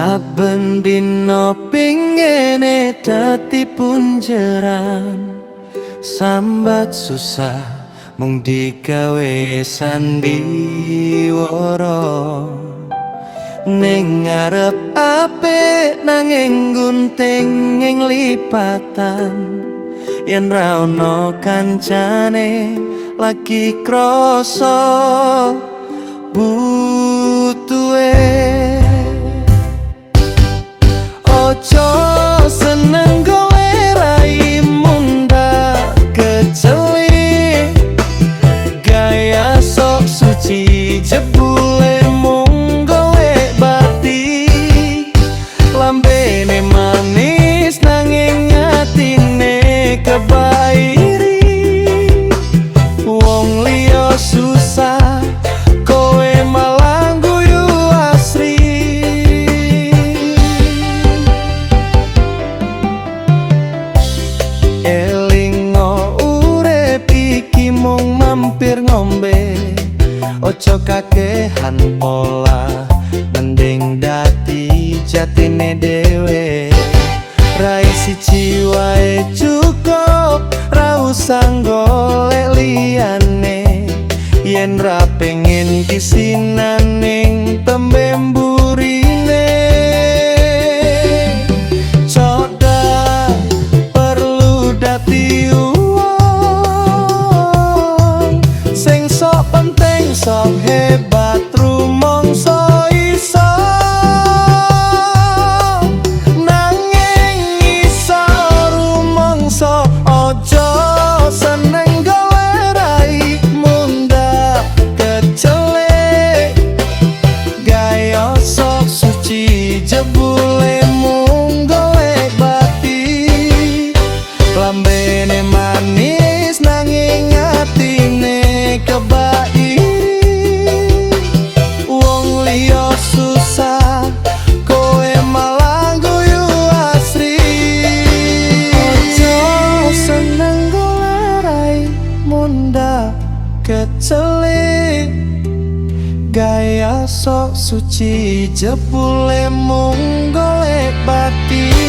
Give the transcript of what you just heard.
Saben dina pingene dadi punjeran. Sambat susah mung digawe sandiwara. Ning ngarep apik nanging gunting ing lipatan. Yen ra ono kancane lagi krasa butuhe. Ojo seneng golek rai mundhak kecelik. Gaya sok suci jebule mung golek bati. Lambene manis nanging atine kebak iri. Wong liya susah kowe malah guyu asri. Elingo urip iki mung mampir ngombe. Ojo kakehan pola mending dadi jatine dhewe. Rai siji wae cukup, ra usah golek liyane. Yen ra pengen kisinan ning tembe mburine. Coda perlu dadi uwong sing sok penting sok hebat rumangsa iso. Nanging iso rumangsa aja seneng golek rai mundhak kecelik. Gaya sok suci jebule mung golek bati. Lambene manis nanging atine kebak iri. Wong liya susah kowe malah guyu asri. Ojo seneng golek rai mundhak kecelik. Gaya sok suci jebule mung golek bati.